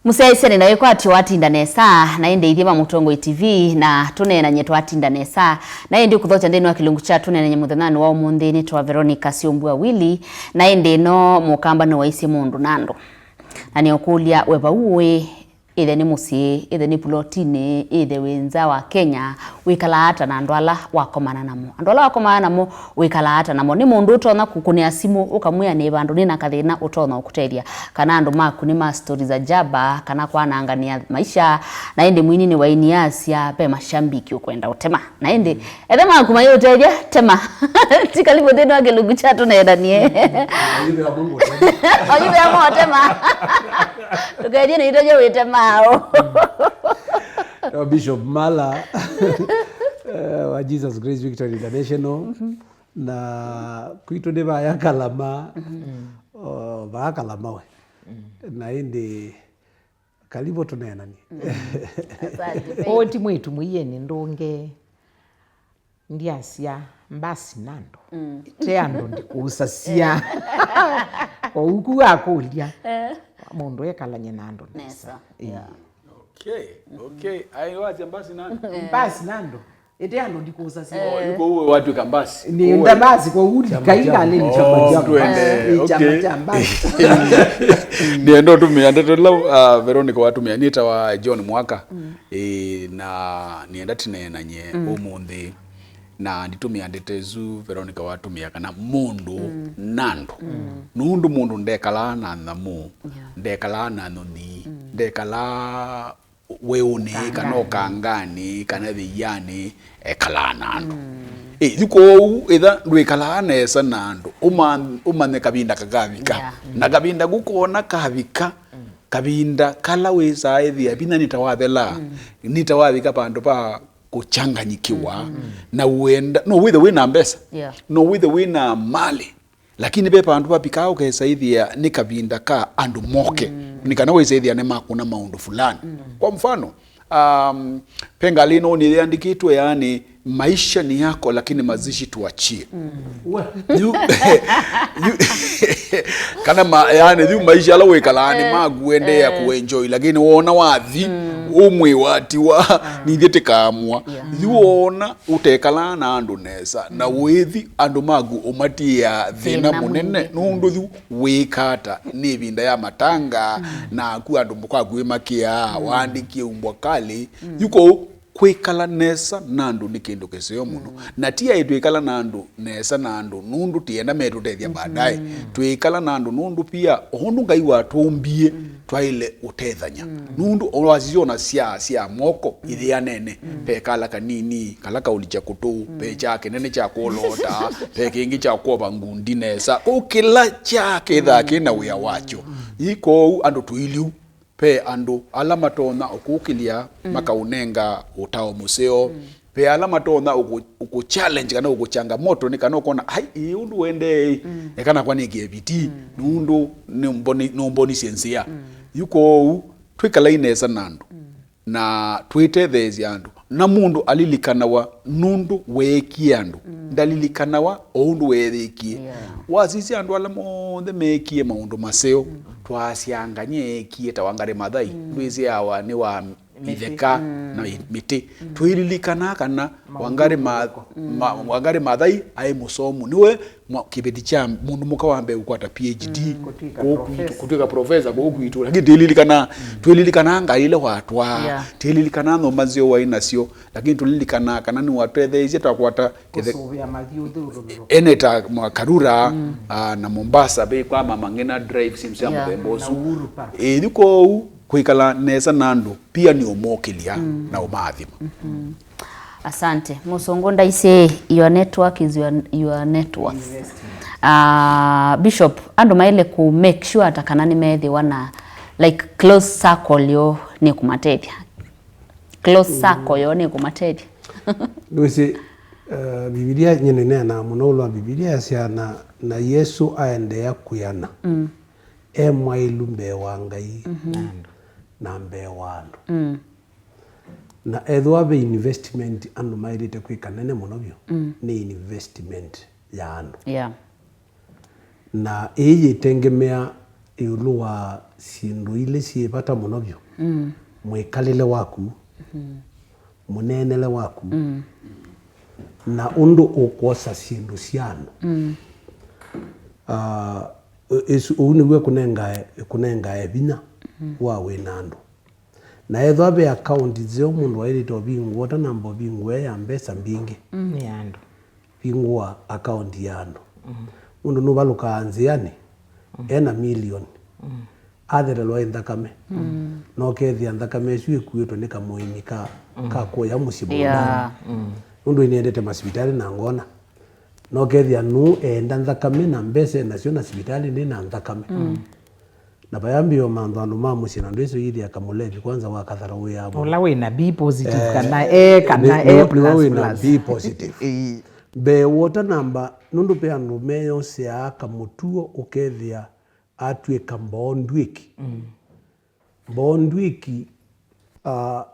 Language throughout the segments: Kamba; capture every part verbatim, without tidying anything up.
Mũsyaĩĩsya nĩ na wĩkwatyo watinda nesa, na ĩndĩ ithyĩ ma Mũtongoi T V na tũneenany'e twatinda nesa. Na ĩndĩ ũkũthokya nthĩnĩ wa kĩlungu kya tũneenany'e mũthenyanĩ wa ũmũnthĩ nĩ twa Veronica Syombua Willy, na ĩndĩ ĩno mũkamba nĩwaisye mũndũ na andũ. Na nĩũkũlya we vau ũĩ, ĩthe nĩ mũsyĩ, ĩthe nĩ pulotinĩ, ĩthe wĩ nza wa Kenya, wĩkalaa ata na andũ ala wakomana namo? Andũ ala wakomana namo wĩkalaa ata namo? Nĩ mũndũ ũtonya kũkũnĩa simũ ũkamwĩa nĩ vandũ nĩ na kathĩna ũtonya ũkũtethya? Kana andũ maku nĩ ma stori za jaba kana kwanangania maisha? Na ĩndĩ mwini nĩ waini asya ve mashambiki ũkwenda ũtema. Na ĩndĩ ethe maku mayĩũtethya, tema. Ti kalivu nthĩnĩ wa kĩlungu kya tũneenanie. Ayuve amwe ngũtema. Ayuve amwe ũtema. Ndũkethie nĩ itoje wĩte mao. No, Bishop Mala, eh, wa Jesus Grace Victory International, na kwitũ nĩ vaya Kalama, o, vaya Kalama we. Na ĩndĩ karibu tũneenanie. Asante. Ũũ ti mwĩtu mũieni ndũnge. Ndiasya mbasi na andũ. Mm. Te andũ ndikũsasya. Kwoou ku akũlya. Eh. Mũndũ ekalany'e na andũ nesa. Nesa. Ĩĩ. Yeah. Okay, okay. Ai, wasya mbasi na andũ. Mbasi na andũ. Ĩte andũ ndikũsasya. Oh, yuko uwe watu kambasi. Nĩ ndambasi kwa uli kainga nĩ chama cha mbasi. Ĩĩ, chama cha mbasi. Ndienda ũtũmĩa ndeto ĩla, uh, Veronica watũmĩa nĩtawa John Mwaka. Mm. Ĩĩ, na nĩenda tũneenany'e ũmũnthĩ. Na nditũmĩa ndeto ĩsu Veronica watũmĩa kana mũndũ na andũ. Nũndũ mũndũ ndekalaa na nyamũ, ndekalaa na nyoni, ndekalaa weũnĩ, kana ũkanganĩ, kana thĩianĩ, ekalaa na andũ. Ĩ, yu kwoou, ĩtha ndwĩkalaa nesa na andũ, ũma-, ũmanye kavinda kakavika. Yeah. Na kavinda kũkona kavika, kavinda kala wĩsaa ĩthĩa vinya nĩ ta wathela, nĩ ta wavika vandũ va kũchanganyikiwa, na wenda, no wĩthe wĩna mbesa, yeah, no wĩthe wĩna mali, lakini ve vandũ vavikaa ũkesaĩthĩa nĩ kavinda ka andũ moke, nĩ kana wĩsaĩthĩa nĩ makũna maũndũ fulani. Kwa mfano, um, ve ngalĩ ĩno nĩ yĩandĩkĩtwe, yaani, "Maisha ni yako, lakini mazishi tuachie." Yu, yu, kana ma, yaani, yu maisha ala wĩkalaa nĩ maku, endeea kũenjoy, lakini wona wathi, ũmwĩwatiwa, nithyĩ tĩkaamũa. Yeah. Yu wona ũtekalaa na andũ nesa, na wĩthi andũ maku ũmatiĩa thĩna mũnene, nũndũ yu wĩkata nĩ ĩvinda ya matanga, naku andũ kwaku ĩmakĩaa, waandĩkie umbwa kali, yu kwoou kwĩkala nesa na andũ nĩ kĩndũ kĩseo mũno. Na ti aĩ twĩkala na andũ nesa na andũ nũndũ tĩenda metũtethya baadaye. Twĩkala na andũ nũndũ pia o ũndũ Ngai watũmbie, twaĩle ũtethanya. Nũndũ wasisya ona sya, sya moko ithĩanene, ve kala kanini, kala kaulikya kũtũ, ve kya kĩnene kya kũlota, ve kĩngĩ kya kwova ngundi nesa. Kwoou kĩla kya kĩthaa kĩna wĩa wakyo. Ĩ kwoou andũ tũiliu. Ve andũ ala matonya ũkũkĩlya, makaũnenga ũtao mũseo. Ve ala matonya ũkũ-, ũkũchallenge kana ũkũchangamoto nĩ kana ũkona, "Ai, ĩĩ ũndũ wendeei, eka nakwa nĩkĩe vitii, nũndũ nĩmboni-, nũmbonisye nzĩa." Yu kwoou, twĩkalai nesa na andũ. Na twĩtetheesya andũ. Na mũndũ alilikanawa nũndũ weekie andũ. Ndalilikanawa o ũndũ weethĩkie. Yeah. Wasisya andũ ala monthe meekie maũndũ maseo, twaasya Ngany'a eekie ta Wangari Maathai, ndwĩsĩ awa nĩ wa itheka na mĩtĩ. Twĩlilikanaa kana Wangari Ma-, Ma-, Wangari Maathai aĩ mũsomu. Nĩwe mwa-, kĩveti kya mũndũ mũka wa mbee kũkwata P H D kũu kwitũ, kũtw'ĩka profesa kũu kwitũ. Lakini twĩlilikanaa, twĩlilikanaa ngalĩ ila watwaa, twĩlilikanaa nyũmba nzeo waĩ nasyo, lakini tũlilikanaa kana nĩwatũtetheeisye twakwata kĩthe-, kũsũvĩa mathyũthũlũlũko. Ene ta Mwakarura, ah, na Mombasa, ve kwa Mama Ngina Drive, simu sya mũthemba ũsu. Ĩĩ, yu kwoou kwĩkala nesa na andũ pia nĩ ũmokĩlya na ũmaathima. Asante. Mũsũngũ ndaisĩ, "Your network is your, your net worth." Ah, Bishop, andũ maĩle kũ make sure ata kana nĩmeethĩwa na, like, close circle yo nĩ kũmatethya? Close circle yo nĩ kũmatethya? Ndwĩsĩ, eh, Bibilia nyene nĩneenaa mũno ũlũ wa Bibilia yasya na, na Yesũ aendeea kwĩana. E mwaĩlu mbee wa Ngai na mbee wa andũ. Na ethĩwa ve investment andũ maĩlĩte kwĩka nene mũno vyũ, nĩ investment ya andũ. Yeah. Na ĩĩ yĩtengemea ĩũlũ wa syĩndũ ilĩ syĩ vata mũno vyũ, mm, mwĩkalĩle waku, mm, mũneenele waku, mm, na ũndũ ũkwosa syĩndũ sya andũ. Mm. Ah, ĩsu, ũu nĩw'o kũnengae, kũnengae vinya, mm, wa wĩ na andũ. Na ethĩwa ve akaunti nzeo mũndũ waĩlĩte ũvingũa, ũtanamba ũvingũe ya mbesa mbingĩ. Mm. Nĩ andũ. Vingũa akaunti ya andũ. Mm. Mũndũ nũvalũkaa nzĩanĩ, mm, ena milioni. Mm. Athelelwa ĩ nthakame. Mm. Na ũkethĩa nthakame ĩsu ĩkuĩtwe nĩ kamũini ka, mm, ka kũya mũsyĩ mũnene. Yeah. Mm. Nũndũ nĩnendete masivitalĩ na ngona. Na ũkethĩa nũũ eenda nthakame na mbesa enasyo na sivitalĩ nĩ na nthakame. Mm. Na vayambĩĩo mantho andũ ma mũsyĩ na ndwĩsĩ ũyĩthĩa kamũlevi kwanza wakathara wĩa vo. Ũla wĩ na B positive, eh, kana A kana nĩ-, A nĩwe, nĩwe plus wĩ na plus. B positive. Ĩĩ. Mbee wota namba, nũndũ ve andũ meyoseaa kamũtuo ũkethĩa atw'ĩka mboo ndw'ĩki. Mm. Mboo ndw'ĩki, ah,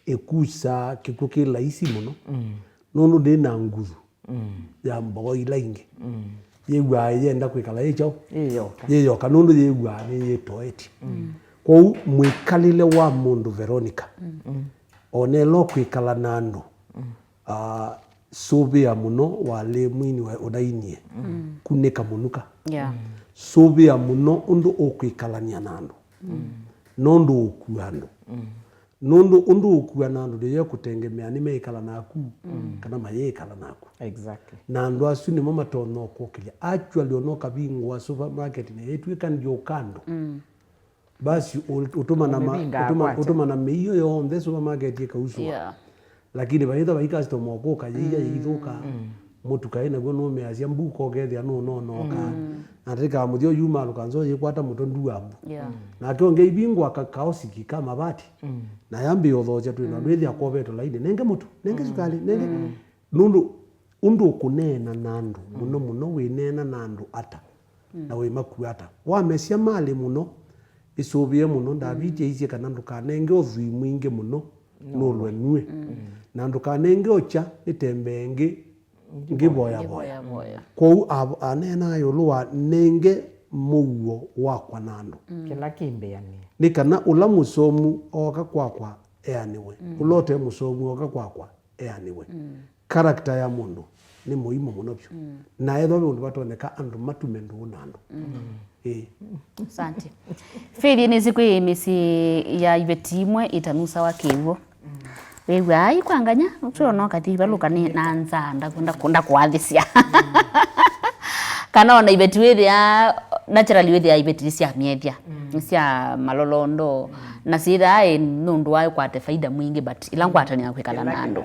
ĩkusaa kĩkw'ũ kĩ laisi mũno, mm, nũndũ ndĩ na nguthu, mm, ya mboo ila ingĩ. Mm. Yĩw'aa yenda kwĩkala yĩ kyaũ? Yĩ yoka. Yĩ yoka, nũndũ yĩw'aa nĩyĩtoetye. Mm. Kwoou mwĩkalĩle wa mũndũ, Veronica, mm, mm, onelwa kwĩkala na andũ, mm, ah, sũvĩa mũno walĩ mwini wa ũnainie, mm, kunĩka mũnuka. Yeah. Mm. Sũvĩa mũno ũndũ ũkwĩkalany'a na andũ. Mm. Nũndũ ũkua andũ. Mm. Nũndũ ũndũ ũkua na andũ ndĩyo kũtengemea nĩmeĩkala naku, mm, kana mayĩĩkala naku. Exactly. Na andũ asu nĩmo matonya ũkũkĩlya. Actually, ona ũkavingũa supermarket na yĩtw'ĩka ndio kando. Mm. Basi, ũ-, ũtũmana ma-, ũmĩvingaa ũtũma-, kwakya. Ũtũmana mĩio yonthe supermarket ĩkausũa. Yeah. Lakini vaitha vai customer ũkũka yĩia, mm, yĩithũka. Mm. Mũtuka ĩ naw'o nũmeasya mbuka ũkethĩa nũnonoka. Mm. Na tĩkaa mũthyo yuma alũka nzoo yĩkwata mũto nduambu. Yeah. Mm. Nake ũngĩ ivingũa ka-, kaosiki ka mavati. Mm. Na yambĩĩa ũthoosya twĩ na, mm, ndwĩthĩa kwovetwe laini. Nenge mũtu, nenge, mm, sukali, nenge. Mm. Nũndũ ũndũ ũkũneena na andũ, mm, mũno mũno wĩneena na andũ ata, mm, na wĩmakua ata. Wamesya malĩ mũno, ĩsũvĩe mũno. Ndaviti, mm, aisye kana ndũkanenge ũthwii mwingĩ mũno, no, nũlwe nuĩ. Mm. Na ndũkanenge ũkya, nĩtembee ngĩ, ngĩvoyavoya. Ngĩvoyavoya. Kwoou a-, aneenaa ĩũlũ wa nenge mũuo wakwa na andũ. Mm. Kĩla kĩmbĩanĩe. Nĩ kana ũla mũsomu ooka kwakwa eanĩwe. Mm. Ũla ũte mũsomu ooka kwakwa eanĩwe. Mm. Character ya mũndũ nĩ mũimũ mũno vyũ. Mm. Na ethwa ve ũndũ vatonyeka andũ matume ndũũ na andũ. Mm. Ĩĩ. Asante. Faith, nĩsĩ kwĩ mĩsyĩ ya iveti imwe itanusawa kĩw'ũ. Mm. Wĩw'aa, "Ai, kwa nganya, ũtwĩona ũkathi valũka nĩ na nzaa, ndaku-, ndaku-, ndakũathĩsya." Mm. Kana ona iveti wĩthĩa, naturally wĩthĩa iveti sya myethya, mm, sya malolondo, mm, na syĩthaa ĩ nũndũ wa kwate faida mwingĩ, but ila ngwatanĩa kwĩkala na andũ.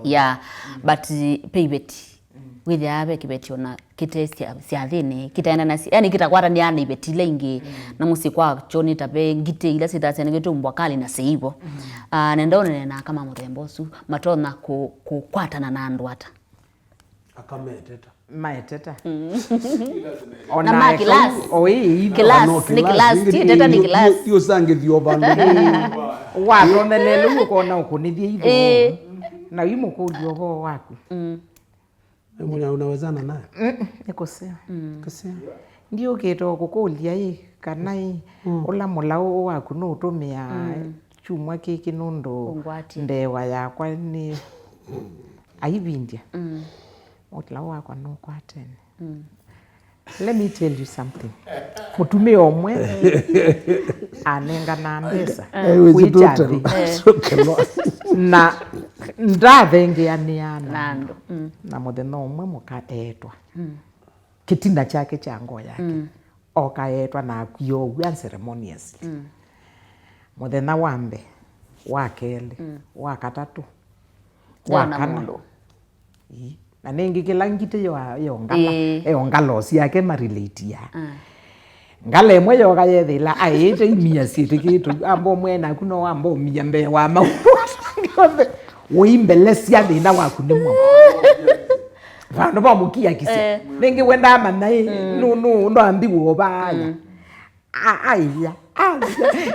Yeah, mm, but, eh, pe iveti. Mm. Wĩthĩaa ve kĩveti ona kĩte sya-, syathĩnĩ, kĩtaendana si-, yani kĩtakwatanĩaa na iveti ila ingĩ, mm, na mũsyĩ kwakyo nĩ ta ve ngitĩ ila syĩthaa syanengete umbwa kali na sĩivo. Mm. Ah, nenda ũnene na aka ma mũthemba ũsu, matonya kũ-, kũkwatana na andũ ata? Aka meteta. Maeteta. Mm. Na ma class. Oi, class, nĩ class, ti teta, nĩ class. Ti ũsangĩthio vandũ. Watonelele ũkona ũkũnĩthie itho. Eh. Na imũkũlio ũvoo waku. Mm. Una-, unawezana naye? Mm, nĩ kũseo. Mm. Kũseo. Ndiũkĩte o kũkũlya ĩ, kana ĩ, mm, ũla mũlaũ waku nũũtũmĩa, mm, kyumwa kĩkĩ nũndũ ũngwatye. Ndewa yakwa nĩ aivindya. Mm. Mũlaũ wakwa nũkwatene. Mm. Let me tell you something. Mũtumĩa ũmwe anengana mbesa. Eh, kwĩ kyathi. Na ndathengeanĩa na andũ. Mm. Na mũthenya ũmwe mũka eetwa. Mm. Kĩtina kyake kya ngoo yake. Mm. Oka eetwa na akw'ĩwa ũu unceremoniously. Mm. Mũthenya wa mbee, wa kelĩ, mm, wa katatũ, wa kana. Ĩĩ. Na nĩngĩ kĩla ngitĩ yo, yo ngala, ĩĩ, yo ngala syake marelatia. Ah. Ngala ĩmwe yoka yethĩla aĩte imia syĩtĩkĩtwe, amba ũmwe naku no wamba ũmia mbee wa maũndũ onthe. Ũimbelesya thĩna waku nĩ mwa. Vandũ va mũkiakisya. Eh. Nĩngĩ wendaa manya ĩ, mm, nũ, nũ, ndwambiwe ũvaya. Mm. A-, aya, aya.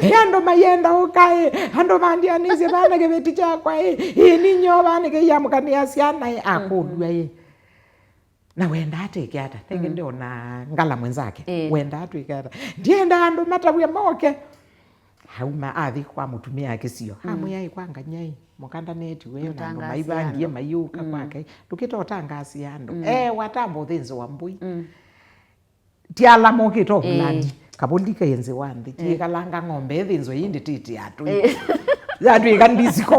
Ĩ andũ mayenda ũka ĩ, andũ mandianĩsye vana kĩveti kyakwa ĩ, ĩ ninyoo vana kĩiamũkanĩa syana ĩ, akũlw'a ĩ. Na wendaa twĩke ata? Nenge ndiona ngala mwenzake. Ĩĩ. Wendaa twĩke ata? Ndienda andũ matavw'e moke. Auma athi kwa mũtumĩa kĩsio. Mm. Amwĩa, "Ĩ, kwa nganyai, mũkandaneti we na andũ maivangie maiũka kwake. Ndũkĩte ũtangasia andũ." Mm. Eh, watamba ũthĩnzĩ wa mbũi. Mm. Ti ala mokĩte o vulandi. Ĩĩ. Kavũli ke nzĩ wa nthĩ. Ĩĩ. Tiĩkalanga ng'ombe ĩthĩnzwe ĩndĩ tĩtĩ atũ. Ĩĩ. Yatwĩka ndisiko.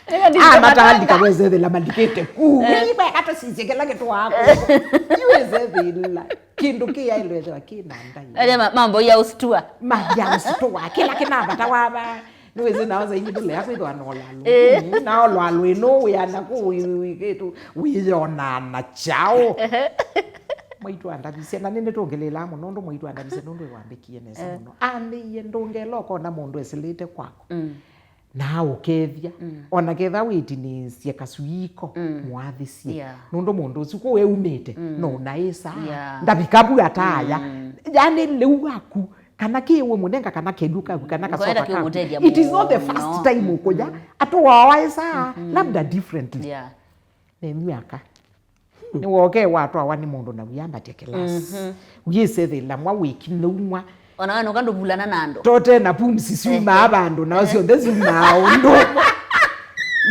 Ĩka ndisiko. Ah, matalika wezethela malikĩte ku. Ĩĩ. Wĩiva katũsisye kĩla kĩtwaako. Iwezethela. Kĩndũ kĩyaĩlwe ethĩwa kĩ na ndai. Aja ma-, mambo ya ustua. Ma ya ustua. Kĩla kĩna vata wava. Nĩwĩsĩ nao saingĩ ndũlea kwĩthwa na ũlalo. Ĩĩ. Mm, na ũlalo ĩno wĩana kũ wĩ-, wĩ-, wĩkĩtu, wĩyonaa na kyaũ. Ehe. Mwaitũ andavisye, na nĩnĩtũngĩlĩĩlaa mũno ũndũ mwaitũ andavisye nũndũ wĩwambĩkie nesa mũno. Anĩie ndũngela ũkona mũndũ esĩlĩte kwaku. Mm. Na aũkethya. Mm. Ona ketha wĩtinĩĩsye kasuiko, mm, mũathĩsye. Yeah. Nũndũ mũndũ ũsu kũ weumĩte, mm, no ũnaĩsaa. Yeah. Ndavika vu ataya. Mm. Yani lĩu waku, kana kĩ we mũnenga, kana kelyu kaku, kana kasoka kaku. It is not the first time ũkũya. Mm. Atũawa ĩsaa, mm-hmm, labda differently. Yeah. Nenyu aka. Nĩwoke watwawa nĩ mũndũ na wĩambatya kĩlasi. Mhm. Wĩsethĩla mwa wĩkilĩumwa. Ona we nũka ndũvulana na andũ. Tote na pumsi syumaa vandũ, nao syonthe syumaa ũndũ.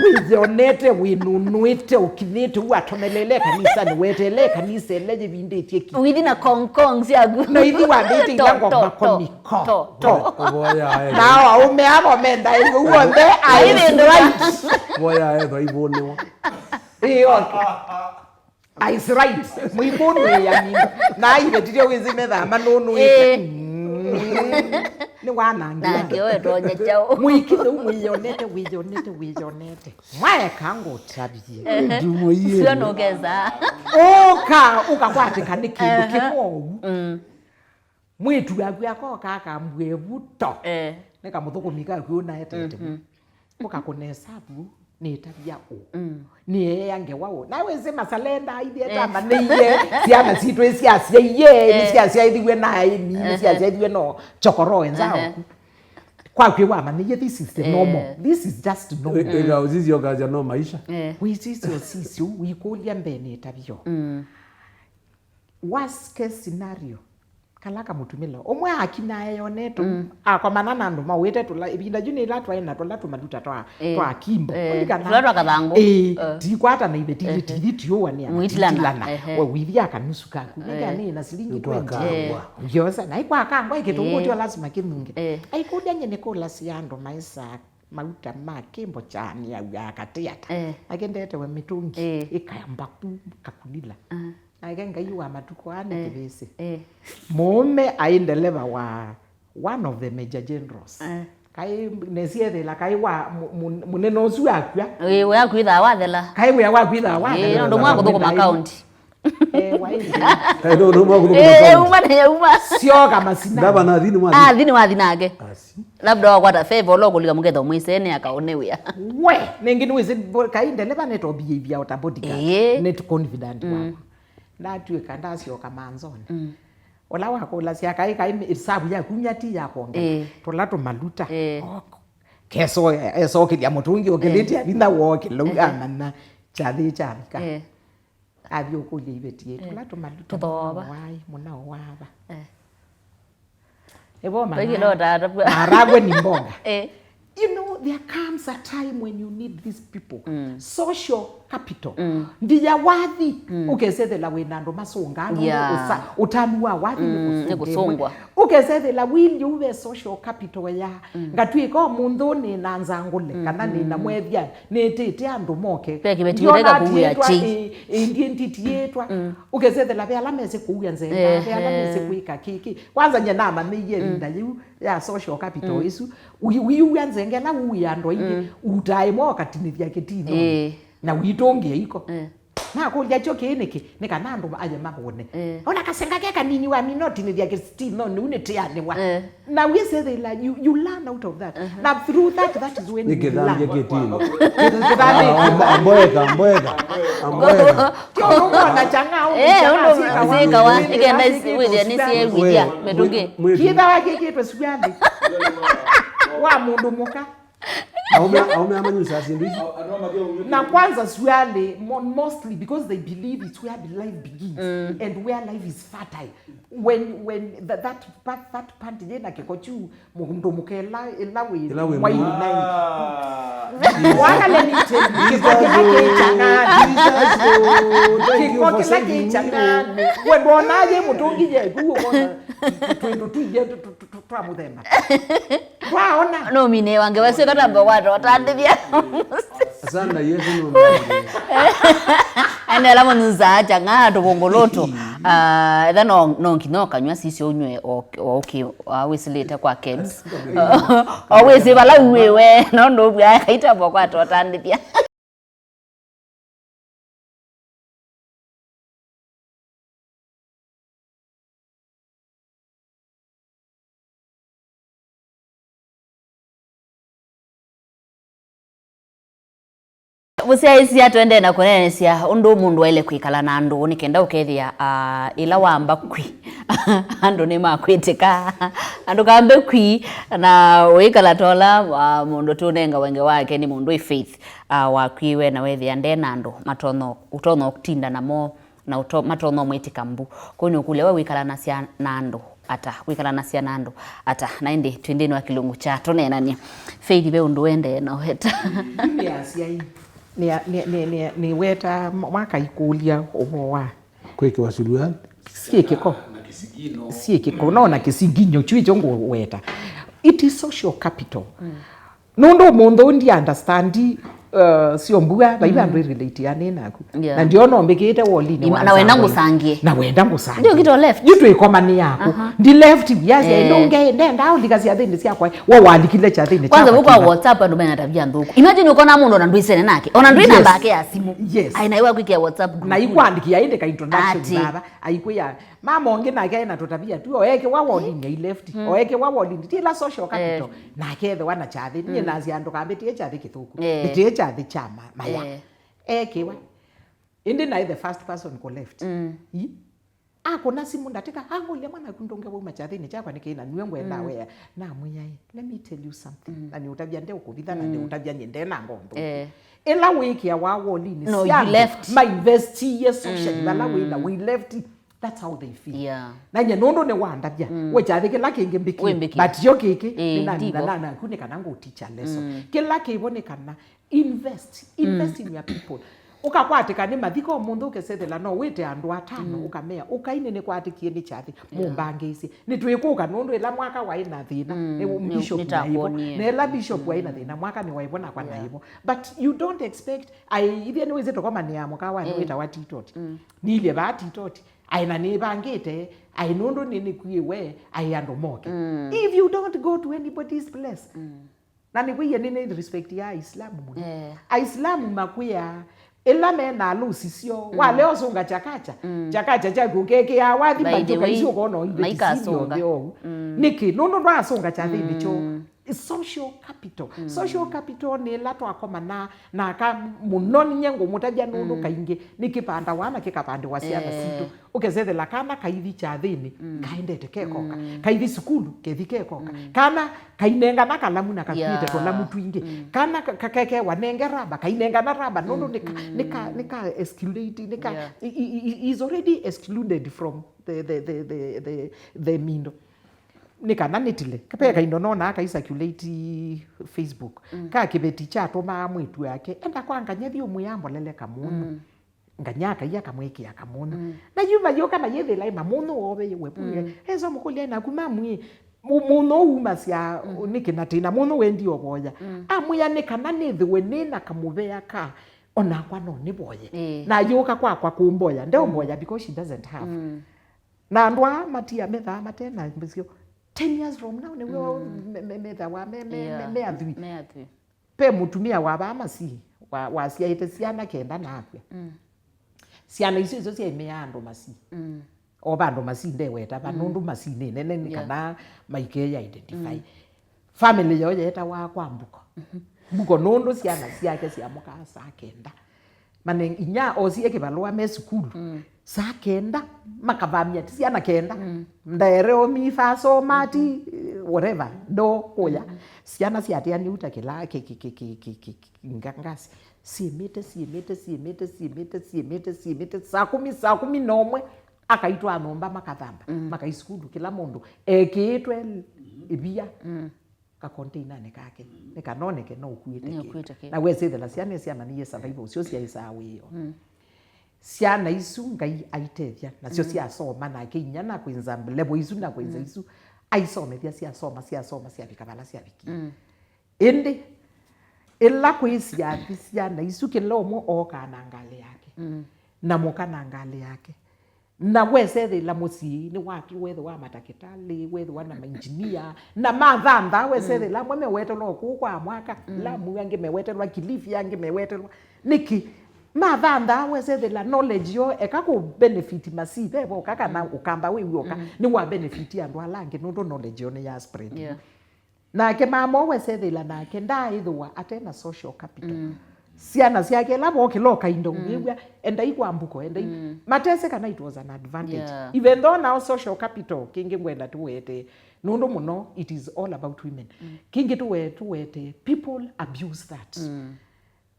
Wĩyonete, wĩnũnũĩte, ũkinyĩte, u atomelele kanisani, wetele kanisa ĩla yĩvindĩtye ki. Ũithi na kong kong syaku. Na ithi wambĩte ila ngoma komiko. To, to. Ũvoya aĩ. Nao aũme avo menda ĩu onthe, I is right. Ũvoya aĩ, twaivũnĩwa. Ĩĩ, okay. Is right. Mwĩkũnũĩa mindu. Na aivetithya wĩsĩ methaa manũnũĩte. Ĩĩ. Mm. Nĩ wanangia. Nake we tonya kyaũ. Mwĩkĩtheu mwĩyonete, wĩyonete, wĩyonete. Mwaeka ngũtavie. Ehe. Ndimũie. Sio nũkesa. Ũka, ũkakwatĩka nĩ kĩndũ kĩmwe ũu. Mm. Mwĩtu waku akoka akambue vuto. Eh. Nĩ kamũthũkũmi kaku ũnaetete. Mhm. Ũkakũna ĩsavu, nĩtavya ũ? Mm. Nĩeea ngewa ũ? Na wĩsĩ masalenda ithyĩ, eh, tamanĩie, syana sitũ ĩsyasyaie, eh, nĩsyasyaithiw'e na aĩmi, eh, nĩsyasyaithiw'e no chokoroe nzaoku. Eh. Kwakwĩ wamanyĩie, this is the, eh, normal. This is just normal. Ĩka ũsisyo kasya no maisha. Eh. Wĩsisyo sisyo, wĩkũlya mbee nĩtavyo. Mm. Worst case scenario, kala kamũtumĩla. Ũmwe akina eyonete, mm, akomana na andũ mauĩte tũla, ĩvinda yu nĩ ĩla twaĩ na tũla tũmaluta twa, eh, twa kimbo. Eh, ũlikana? Tũla twa kathangũ. Eh, eh, tikwata na ive tithi, eh, tithi tiũanĩa na mwĩtilana, titilana. Ehe. We wĩthia kanusu kaku. Eh. Nĩkanĩ na silingi twenty. Nĩkwakangwa. Ngyosa, na ikwakangwa, ikĩtũngũ, eh, tyo lazima kĩnunge. Eh. Aikũlya nye nĩkũlasya andũ maĩsaa mauta ma kimbo kyani au ya katĩ ata. Eh. Akendete we mĩtũngi, eh, ĩkayamba ku kakulila. Ah. Nake Ngai wa matukũ aa nĩ, eh, kĩvĩsĩ. Eh. Mũũme aĩ ndeleva wa one of the major generals. Eh. Kaĩ nesiethĩla kaĩ wa mu-, mu-, mũnene ũsu akw'a. Ĩĩ, wĩa kwĩthaa wathela. Kaĩ wĩa wa kwĩthaa wathela. Ĩĩ, nũndũ mwa kũthũkũma kaũnti. Eh, waĩ. Kaĩ nũndũ mwa kũthũkũma kaũnti. Ĩĩ, yauma na yauma. Syoka masina. Ndava na thini mwa. Ah, thini wathi nake. Asi. Labda wakwata favor, ũla ũkũlika mũketha ũmwĩsene akaone wĩa. We, nĩngĩ nĩwĩsĩ, bo-, kaĩ ndeleva nĩto behavior o ta bodyguard. Ĩĩ. Nĩ confident, mm, waku. Ndatw'ĩka ndasyoka manzoni. Mm. Ũla wakũlasya kaĩ, kaĩ ĩsavu yaku nya ti ya kwongela. Ĩĩ. Tũla tũmaluta. Ĩĩ. Oko. Keso, esokĩlya mũtũngi, okĩlĩtye, ĩĩ, vinya wokĩla, ĩĩ, amana kyathĩ kyavika. Ĩĩ. Athi ũkũlya iveti yĩtu, eh, tũla tũmaluta tũthooa. Mũnao waĩ, mũnao wava. Eh. Ĩvo maharagwe ni mboga. Eh. You know, there comes a time when you need these people. Mm. Social capital. Mm. Ndia wathi, mm, ũkesethela wĩna andũ masũngaa, yeah, ũsa-, ũtanu wa wathi, mm, nĩ kũsũngwa. Ũkesethela wĩlĩ ũve social capital ya, mm, ngatw'ĩka ũmũnthĩ nĩ na nzangũle, mm, kana nĩ na, mm, mwethya, nĩtĩte andũ moke. Ve kĩveti ũteka kũwĩa kĩ. Ĩ-, ĩndĩ nditiĩtwa. Mm. Ũkesethela ve ala mesĩ kũw'a nzenga, ve ala, ehe, mesĩ kwĩka kĩkĩ. Kwanza nye namanyĩie, mm, ĩvinda yĩu ya social capital, mm, ĩsu. Wi-, wiw'a nzenga ĩla ũwĩa andũ aingĩ, mm, ũtaa ĩmwe ũkatinĩthya kĩtinonĩ. Ĩĩ. Na witũngĩa iko. Eh. Nakũlya kyo kĩĩ nĩkĩ? Nĩ kana andũ aye mavone. Eh. Ona kasenga ke kanini wamina ũtinĩthya kĩtinonĩ, ũu nĩtĩanĩwa. Eh. Na wĩsethĩla, you, you learn out of that. Uh-huh. Na through that, that is when you learn. Nĩkĩthambya kĩtino. Kĩthambya. Ah, ambo-, amboeka, amboeka. Amboeka. Kyo ũndũ ũkwona changa, eh, ũndũ syĩkawa, nĩkenda wĩthĩa nĩsyĩwĩthya mĩtũngĩ. Kĩthawa kĩkĩtwe suali. Wa mũndũ mũka. Aume, aume amanyusaa syĩndũ isu. Na kwanza surely, mo-, mostly because they believe it's where life begins and where life is fertile. When, when that, that part, that part yĩna kĩko kyu, mũndũ mũka ĩla, ĩla wĩ, ĩla wĩ mwaini mwĩĩ. Nai. Ah. Waka, let me tell you, kĩko kĩla kĩkya ng'ani. Jesus, oh, thank you for saving me. Kĩko kĩla kĩkya ng'ani. We ndwona yĩ mũtũngi yeku, ũkona twĩndũ twingĩ tũ-, tũ-, tũ-, twa mũthemba. Twaona. No mine wange wasio katamba kwata ũtandĩthya. Asanda Yesu no mine. Ene ala mũnyusaa kyang'aa tũvũngũlũtũ. Ah, etha no, no nginya ũkanywa sisyo ũnywe o, o, ũkĩ-, o wĩsĩlĩte kwa Kebs. O wĩsĩ vala uĩwe, no ndũvw'a kaitamba kwata ũtandĩthya. Mũsyaĩĩsya, tũendee na kũneenesya ũndũ mũndũ waĩle kwĩkala na andũ nĩ kenda ũkethĩa, ah, ĩla wamba kwĩ, andũ nĩmakwĩtĩka. Andũ kambe kwĩ, na ũikala ta ũla, ah, mũndũ tũnenga wenge wake nĩ mũndũ wĩ faith, ah, wakwĩwe na wethĩa nde na andũ matonya, ũtonya ũtinda namo na ũto-, matonya ũmwĩtĩka mbu. Kwoou nĩũkũlya, we wĩkalanasya na andũ ata? Wĩkalanasya na andũ ata? Na ĩndĩ twĩ nthĩnĩ wa kĩlungu kya tũneenany'e. Faith, ve ũndũ wendee na ũweta? Nĩ asyai. Nĩ, nĩ, nĩ, nĩ, nĩweta mwaka ikũlya ũvoo wa kwĩkĩwa suluali. Syĩ kĩko. Syĩ kĩko, no na kĩsinginyo kyu ĩkyo ngũweta. It is social capital. Nũndũ ũmũnthĩ ũũ ndi understand, uh, syo mbua, vai vandũ irelate nĩ naku. Yeah. Na ndiona ũmbĩkĩte wolinĩ. Ima-, na wenda ngũsangie. Na wenda ngũsangie. Ndio kito left. Yu twĩkoma nĩ yaku. Aha. Ndi left, yes, eh, ndũnge, ndenda ũlika syathĩnĩ syakwa. Wa walikile syathĩnĩ kwanza syakwa vukwa kĩva. WhatsApp andũ mena tabia nthũku. Imagine ũkona mũndũ ona ndwĩsene nake. Ona ndwĩ namba yake ya simu. Yes. Ai, na iwa kwikia WhatsApp group. Na ikwandĩkia ĩndĩ ka introduction ati baba. Aikwĩa, mama ũngĩ nake ena tũtavia tu, oekewa wolinĩ, ai left, oekewa wolinĩ, ti ĩla social capital, nake ethĩwa na kyathĩ, niĩ nasya andũ kambĩtie kyathĩ kĩthũku, mbĩtie kyathĩ kya ma-, maya. Ekewa. Ĩndĩ naĩ the first person kũ left. I? Akũna simũ ndatĩka, angũlya, "Mwana aku ndũnge wauma kyathĩnĩ kyakwa nĩkĩ na nue ngwenda wea?" Namwĩa, "Let me tell you something." Na nĩũtavya nde ũkũvitha na nĩũtavya nyie nde na ngoo nthũku. Ĩla wĩkĩawa wolinĩ, no, you left. Mainvestie socially, vala wĩna, we left. That's how they feel. Yeah. Na nye nũndũ nĩwandavya, we kyathĩ kĩla kĩngĩ mbĩkie. Wĩmbĩkie. But yo kĩkĩ, eh, nĩnanina ndivo. Na naku nĩ kana ngũ teach a lesson. Kĩla kĩvo nĩ kana invest, invest in your people. Ũkakwatĩka nĩ mathiko ũmũnthĩ ũkesethela no wĩte andũ atano, ũkamea, "Ũkai nĩnĩkwatĩkie nĩ kyathĩ, mũmbangĩĩsye." Nĩtwĩkũka nũndũ ĩla mwaka waĩ na thĩna, nĩ bishop nĩtakuonie. Na ĩla bishop waĩ na thĩna, mwaka nĩwaĩvo nakwa naĩvo. But you don't expect, ai, ithyĩ nĩwĩsĩ tũkomanĩaa mũkawanĩ wĩtawa Titoti. Nilye vaa Titoti. Ai, na nĩvangĩte, ai, nũndũ nĩ, nĩkuĩwe, ai, andũ moke. If you don't go to anybody's place. Na nĩkwĩie nĩ, nĩ respect ya Aislamu mũno. Eh. Aislamu makwĩa, ĩla mena alũsi syoo, walea ũsũnga chakacha, chakacha kyaku ũkekĩaa wathi by the way, mbanjũka isu ũkona oive maikasũnga. Nĩkĩ? Nũndũ ndwasũnga kyathĩnĩ kyoo. Social capital. Social capital nĩ ĩla twakomana na aka mũno, ninyie ngũmũtavya nũndũ kaingĩ nĩkĩvandawa na kĩkavandĩwa syana sitũ. Ũkesethela kana kaithi kyathĩnĩ, kaendete kekoka. Kaithi sukulu, kethi kekoka. Kana kainengana kalamu na kakuĩte tũlamu twingĩ. Kana ka-, ka-, kekewa nenge raba, kainengana raba, nũndũ nĩka, nĩka, nĩka esculate, nĩka, i-, i-, i-, is already excluded from the, the, the, the, the, the mindo. Nĩ kana nĩtile. Kape kaindo nonaa kai circulate Facebook. Ka kĩveti kyatũmaa mwĩtu wake enda kwa ngany'a thi ũmwĩa ambolele kamũnũ. Ngany'a akaia akamwĩkĩa kamũnũ. Na yu mayũka mayĩthĩla ĩ mamũnũ wove we pule. Esa mũkũlya naku mamwĩ. Mũnũ umasya nĩkĩ na tĩna mũnũ wendi ovoya. Amwĩa nĩ kana nĩthĩwe nĩna kamũvea ka onakwa no nĩvoye. Na ayũka kwakwa kũmboya. Ndeũmboya because she doesn't have. Na andũ aa matia methaa mate na mbĩsyo. Ten years from now, nĩw'o me-, me-, methawa me, me, me, me athwii. Me athwii. Ve mũtumĩa wa vaa Masii, wa, wasyaĩte syana kenda na akw'a. Syana isu isu syaimĩaa andũ Masii. O vandũ Masii ndeweta va, nũndũ Masii nĩ nene nĩ kana maikeya identify. Family yoo yeetawa kwa Mbuko. Mbuko nũndũ syana syake syamũkaa saa kenda. Maneng-, inya osie kĩvalũa me sukulu. Saa kenda, makavamia, ti syana kenda. Ndaere omi, faso, mati, whatever, ndo kũya. Syana syatiania uta kĩla, kĩ, kĩ, kĩ, kĩ, kĩ, kĩ, kĩ, nga-, ngasi. Siĩmĩte, siĩmĩte, siĩmĩte, siĩmĩte, siĩmĩte, siĩmĩte, saa kũmi, saa kũmi na ũmwe, akaitwa nyũmba makathamba, makai sukulu, kĩla mũndũ ekĩĩtwe ĩvia. Kakonteinanĩ kake, nĩ kanoneke no ũkuĩte kĩndũ. Nĩ ũkuĩte kĩndũ. Na wesĩthĩla syana syamanyie survival ũsyo syaĩsaa wĩoo. Syana isu Ngai aitethya, nasyo syasoma, nake inya na kwĩnza level isu na kwĩnza isu, aisomethya, syasoma, syasoma, syavika vala syavikie. Ĩndĩ, ĩla kwĩsya athi syana isu, kĩla ũmwe ookaa na ngalĩ yake, na mũka na ngalĩ yake, na wesethĩla mũsyĩ nĩ waki, wethĩwa matakĩtalĩ, wethĩwa na mainjinia, na mathantha, wesethĩla amwe mewetelwa kũu kwa mwaka, Lamu, angĩ mewetelwa Kilifi, angĩ mewetelwa. Nĩkĩ? Mathantha, wesethĩla knowledge yo eka kũ benefit masi, ve voka kana ũkamba wĩw'oka, nĩ wa benefit andũ ala angĩ, nũndũ knowledge yo nĩ ya spread. Yeah. Nake mama ũũ wesethĩla nake ndaaĩthĩwa ate na social capital. Syana syake ĩla vokĩla o kaindo, wĩw'a, endai kwa mbuko, endai. Matesĩ kana it was an advantage. Yeah. Even though now social capital, kĩngĩ ngwenda tũwete, nũndũ mũno it is all about women. Kĩngĩ tũwe-, tũwete, people abuse that.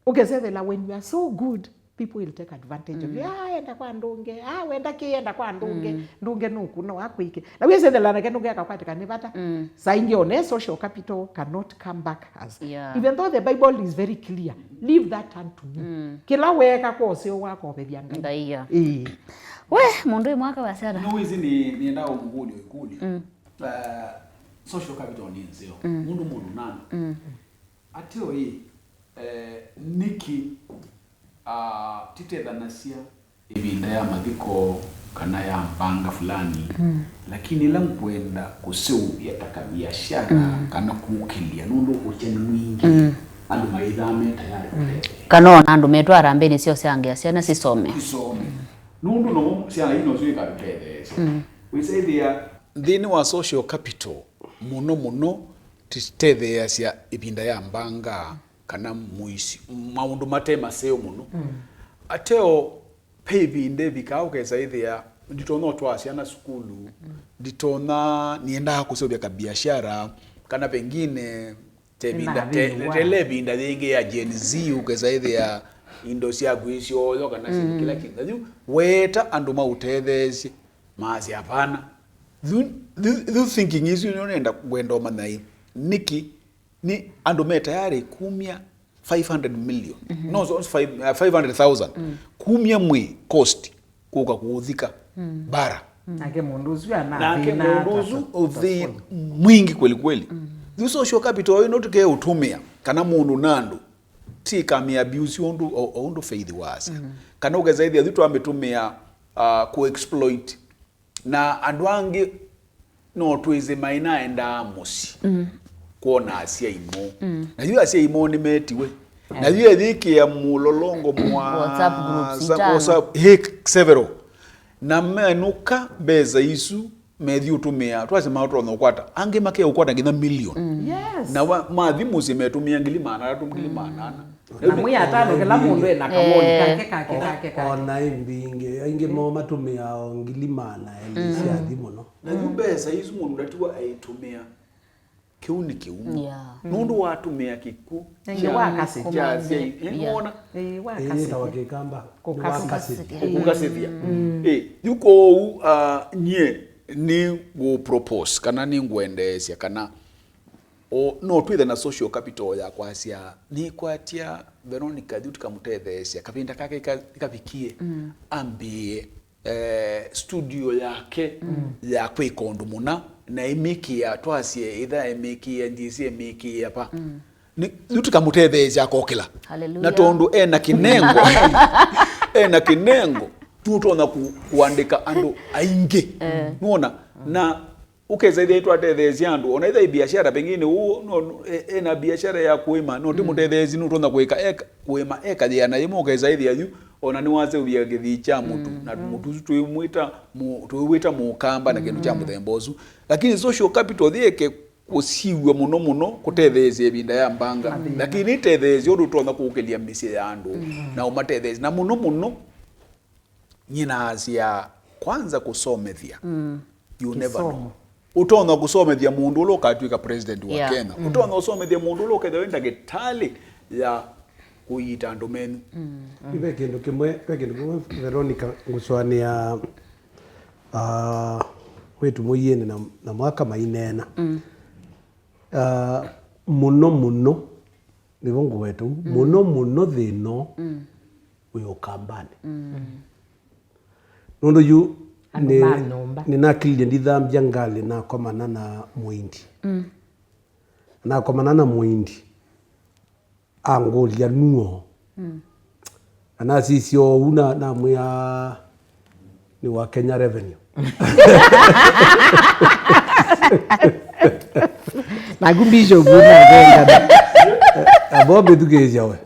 Ũkesethela when you are so good, people will take advantage of you. Ah, enda kwa ndũnge. Ah, wenda kĩ, enda kwa ndũnge. Ndũnge nũkũ no akwĩke. Na wĩsethela nake ndũnge akakwatĩka nĩ vata. Saa ingĩ one social capital cannot come back as. Yeah. Even though the Bible is very clear, leave that unto me. Kĩla weeka kwa ũseo wako ovethya Ngai. Ngai, yeah. Ĩĩ. We, mũndũ ĩ mwaka wa Sarah. No, wĩsĩ nĩ, nĩenda ũmũkũlyo ĩkũlyo. Uh, social capital nĩ nzeo. Mũndũ mũndũ nana. Ateo ĩ, eh, nĩkĩ, ah, titethanasya ĩvinda ya mathiko kana ya mbanga fulani, lakini ĩla ngwenda kũseũvya ta kaviashara kana kũkĩlya, nũndũ ũkyeni mwingĩ, andũ maithaa me tayari kũtetheesya. Kana ona andũ metwa harambĩnĩ syoo sya ngĩa syana sisome. Isome. Nũndũ no syana ino syo ikatũtetheesya. Wĩsaĩthĩa nthĩnĩ wa social capital mũno mũno titetheeasya ĩvinda ya mbanga kana mũisi, maũndũ mate maseo mũno. Ateo, ve ĩvinda ĩvikaa ũkesa ĩthĩa nditonya ũtwaa syana sukulu, nditonya, niendaa kũseũvya kabiashara, kana pengine te ĩvinda, te, te ĩvinda yĩngĩ ya Gen Z ũkesa ĩthĩa indo syaku isyoyo kana syĩndũ kĩla kĩngĩ. Yu weeta andũ maũtetheesye, maasya, "Hapana." Yu, yu, yu thinking isu nĩyo nenda kwenda ũmanya ĩ, nĩkĩ nĩ andũ me tayari kumya five hundred million. No, so five, uh, five hundred thousand. Kumya mwĩ cost kũka kũũthika bara. Nake mũndũ ũsu ana nake thĩna mũndũ ta, ũsu ta, ta ũthĩ phone. Mwingi kweli kweli. Yu social capital ĩno tũkeũtũmĩa kana mũndũ na andũ ti kamĩ abuse ũndũ, o, o ũndũ Faith wasa. Kana ũkesa ĩthĩa yu twamĩtũmĩa, uh, kũ exploit Na andũ angĩ no twĩsĩ mainaendaa mũsyĩ kwona asyai moo. Na yu asyai moo nĩmetiwe. Na yu ethĩkĩa mũlolongo mwa WhatsApp groups sa-, itano. WhatsApp, hik, several. Na menũka mbesa isu methi ũtũmĩa, twasema ũtonya ũkwata. Angĩ makeũkwata nginya million. Yes. Na wa-, mathi mũsyĩ metũmĩa ngili maana atatũ, ngili maana ana. Na mwĩ atano, kĩla mũndũ ena kawoni kake, kake, kake, kake. O na ĩmbingĩ, aingĩ moo matũmĩaa o ngili maana elĩ sya thi mũno. Na yu mbesa isu mũndũ ndatiwa aitũmĩa kĩu nĩ kĩu. Yeah. Nũndũ watũmĩa kĩkw'ũ. Na ingĩ kya, wakasĩthya. Kya asyai. Eh, yeah. Wona? Eh, ĩĩ, wakasĩthya. Ĩtawa Kĩkamba. Kũkasĩthya. Kũkasĩthya. Kũkasĩthya. Eh, yu kwoou, ah, nyie nĩ ngũ propose, kana nĩ ngwendeesya, kana O, no twĩthe na social capital ya kwasya, nĩkwatya Veronica yu tũkamũtetheesya, kavinda kake ka-, kavikie, ambĩĩe, eh, studio yake ya kwĩka ũndũ mũna, na ĩmĩkĩa, twasye, ĩtha ĩmĩkĩa, ndyĩsĩ ĩmĩkĩa va. Nĩ, yu tũkamũtetheesya akokĩla. Hallelujah. Na tondũ ena kĩnengo, ena kĩnengo, tũtonya kũ-, kũandĩka andũ aingĩ. Nũona? Na Ũkesa ĩthĩa nĩtwatetheesya andũ, ona ĩtha ĩ biashara, pengine ũũ, no, no, e-, ena biashara ya kũĩma, no tĩmũtetheesye, nũtonya kũĩka eka, kũĩma eka yĩana yĩmwe, ũkesa ĩthĩa yu, ona nĩwaseũvya kĩthii kya mũtu, na mũtu ũsu twĩmwĩta mũ-, twĩwĩta mũkamba na kĩndũ kya mũthemba ũsu. Lakini social capital yĩke kũsiw'a mũno mũno kũtetheesya ĩvinda ya mbanga. Lakini ĩtetheesya ũndũ ũtonya kũũkĩlya mĩsyĩ ya andũ na ũmatetheesya. Na mũno mũno, nyie naasya, kwanza kũsomethya. You never know. Kĩsomo. Ũtonya kũsomethya mũndũ ũla ũkatw'ĩka president wa Yeah. Kenya. Ũtonya ũsomethya mũndũ ũla ũkethĩa wĩ ndagĩtalĩ ya kũiita andũ menyu. Ve kĩndũ kĩmwe, ve kĩndũ kĩmwe Veronica ngũsũanĩa, ah, wĩtu mũiĩnĩ na, na mwaka maineena. Ah, mũno mũno, nĩvo ngũweta ũu, mũno mũno thĩna wĩ Ũkambanĩ. Nũndũ yu Andũ nĩ-, ma nyũmba. Nĩnakililye ndithambya ngalĩ nakomana na Mũindi. Nakomana na Mũindi. Angũlya nuo. Na nasisya ũu na, namwĩa nĩ wa Kenya Revenue. Naku Bishop unavengana. Abo mbĩthukĩĩsya we.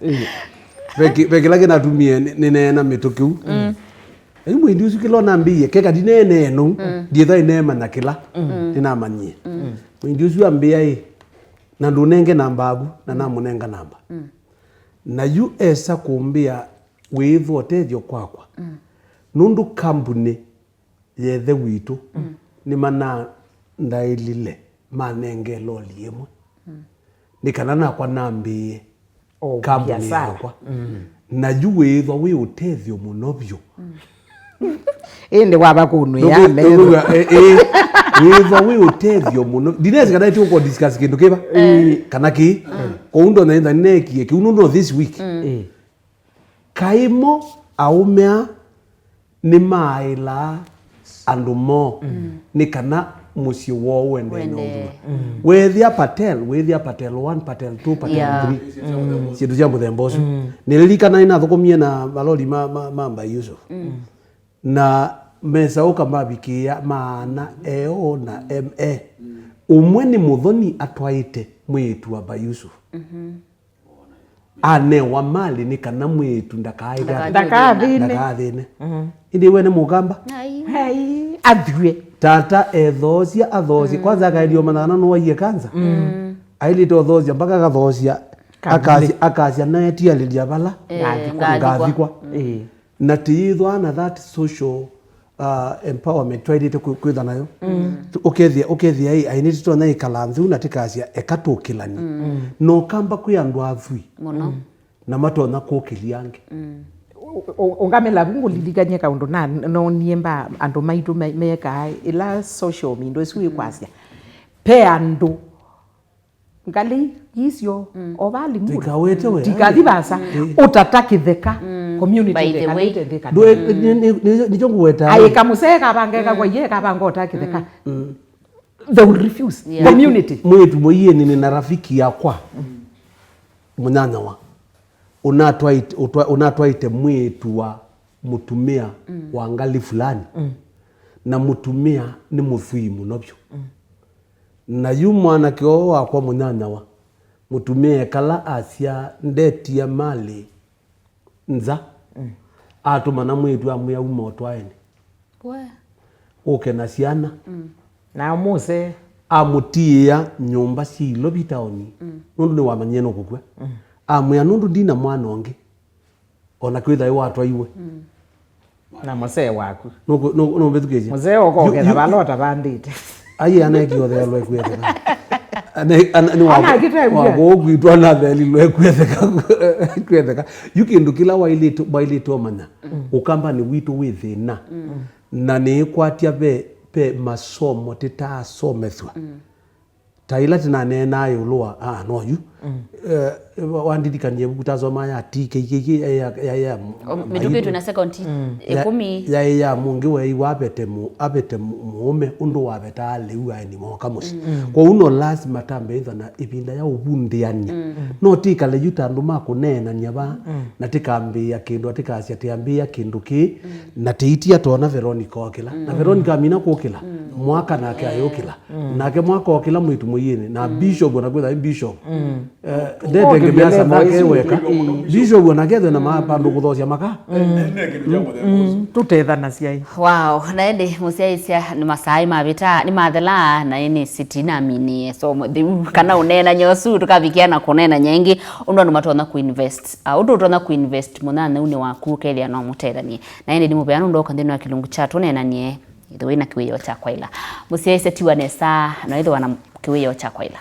Ve kĩ-, ve kĩla kĩnatumie nĩ-, nĩneena mĩtũkĩ u. Yu Mũindi ũsu kĩla ũnambĩie, keka ndineenee nũu, ndiĩtha ĩneemanya kĩla nĩnamanyie. Mũindi ũsu ambĩa ĩ, na ndũnenge namba yaku, na namũnenga namba. Na yu esa kũmbĩa wĩĩthwa ũtethyo kwakwa. Nũndũ kambunĩ ya ĩthe witũ nĩmanandaĩlile manenge loli ĩmwe. Nĩ kana nakwa nambĩĩe O kambuni biasara. Yakwa. Na yu wĩĩthwa wĩ ũtethyo mũno vyũ. Ĩndĩ wava kũnwĩa metho. Nũkwĩw'a, eh, eh, wĩĩthwa wĩ ũtethyo mũno. Ndinesi kana ĩti ũkũ discuss kĩndũ kĩva. Kana kĩ. Kũu ndona ĩtha nĩneekie kĩu nũndũ this week. Kaĩ mo aũme aa nĩmaaĩlaa andũ moo nĩ kana mũsyĩ woo ũendee na ũthũa. Weethĩa Patel, weethĩa Patel one, Patel two, Patel three. Yeah. Syĩndũ sya mũthemba ũsu. Nĩlilikana nĩnathũkũmie na maloli ma, ma, ma Mbai Yusuf. Na mesaũka mavikĩĩa maana E O na M A. Ũmwe nĩ mũthoni atwaĩte mwĩĩtu wa Mbai Yusuf. Anewa malĩ nĩ kana mwĩĩtu ndakaĩke ati. Ndakathĩne. Ndakathĩne. Ĩndĩ we nĩ mũkamba? Ai. Ai, athywe. Tata ethoosya, athoosye. Kwanza akaĩlio manyana nũwaie kanza. Ailĩte ũthoosya mpaka akathoosya. Akasya, akasya naetialĩlya vala. Eh, ngathikwa. Ngathikwa. Eh. Na tĩyĩthwaa na that social, uh, empowerment twaĩlĩte kwĩ-, kwĩtha nayo. Tu-, ũkethĩa, ũkethĩa ĩ, aini tũtonya ĩkala nthĩ na tĩkasya eka tũkĩlani. No kamba kwĩ andũ athui. Mũno. Na matonya kũkĩlya angĩ. Ũ-, ũ-, ũngamĩla vu ngũlilikany'e kaũndũ na nonie mba andũ maitũ me-, mekaa ĩla social media ĩsu ĩkwasya. Pe andũ ngalĩ isyo o vali mũndũ. Tikawete we. Tikathi vasa. Ũtata kĩtheka. Community. By the way, ĩtheka nĩte theka. Ndwe-, nĩ-, nĩ-, nĩ-, nĩkyo ngũweta. Aĩ kamũsee kavanga eka kwa iye kavanga ũta kĩtheka. They will refuse. Yeah. Community. Mwĩĩtu mũiĩnĩ nĩ na rafiki yakwa. Mũnyanyawa. Ũnatwaĩte, ũtwa-, ũnatwaĩte mwĩĩtu wa mũtumĩa wa ngalĩ fulani. Na mũtumĩa nĩ mũthwii mũno vyũ. Na yu mwanake ũũ wakwa mũnyanyawa, mũtumĩa ekala asya ndetia malĩ nza, atũmana mwĩĩtu amwĩa uma ũtwaenĩ. We. Ũke na syana. Na mũse. Amũtiĩa nyũmba syĩ Ilovi taoni, nũndũ nĩwamanyie nũkũkw'a. Amwĩa, "Nũndũ ndina mwana ũngĩ." O na kwĩtha ĩ watwaiwe. Na mũsee waku. Nũkũ-, nũ-, nũmbĩthukĩĩsya? Mũsee ũkoketha vala ũtavandĩte. Ai, anaekiothelwe kwĩtheka. Ane-, ana-, nĩ wa-, Anakĩtembya. Wa kũu kwitũ anathelilwe kwĩtheka, kwĩtheka. Yu kĩndũ kĩla wailĩte, wailĩte ũmanya, ũkambanĩ witũ wĩ thĩna. Na nĩĩkwatya ve, ve masomo tĩtaasomethw'a. Ta ĩla tĩnaneenaa ĩũlũ wa, ah, no yu. Eh, wandilikanie ĩvuku tasomaa ya T K K K, ya, ya, ya, ya, O, mĩtũkĩ twĩ na second ya, ĩkũmi. Yaĩ ya mũngĩ weĩwa avete mũ-, avete mũ-, mũũme ũndũ wavetaa lĩu aeni mooka mũsyĩ. Kwoou no lasima tambe ĩthwa na ĩvinda ya ũvundĩany'a. No tĩkale yu ta andũ ma kũneenany'a vaa, na tĩkambĩĩa kĩndũ, atĩkasya tĩambĩĩa kĩndũ kĩĩ, na tĩitia toona Veronica okĩla. Na Veronica amina kũkĩla, mwaka nake ayũkĩla. Nake mwaka okĩla mwĩtu mũiĩnĩ, na bishop, ona kwĩtha bishop. Eh, ndetenge Biasa make weka. Ndisho wona kethe na ma-, pandu kuthosya maka. Tũtethanasya ĩ. Wow, na ĩndĩ mũsyaĩĩsya nĩ masaa mavĩta, nĩ mathelaa na ĩnĩ siti na mini so mũtheu kana ũneenany'a ũsu tũkavikia na kũneenany'a ĩngĩ ũndũ andũ matonya kũinvest. Ah, ũndũ ũtonya kũinvest mũnyanyaunĩ waku ũkethĩa no mũtethanie. Na ĩndĩ nĩ mũvea nũndũ oka nthĩnĩ wa kĩlungu kya tũneenanie ĩthĩwa na kĩwĩoo kya kwaĩla. Mũsyaĩĩsya tiwa nesa na ĩthĩwa na kĩwĩoo kya kwaĩla.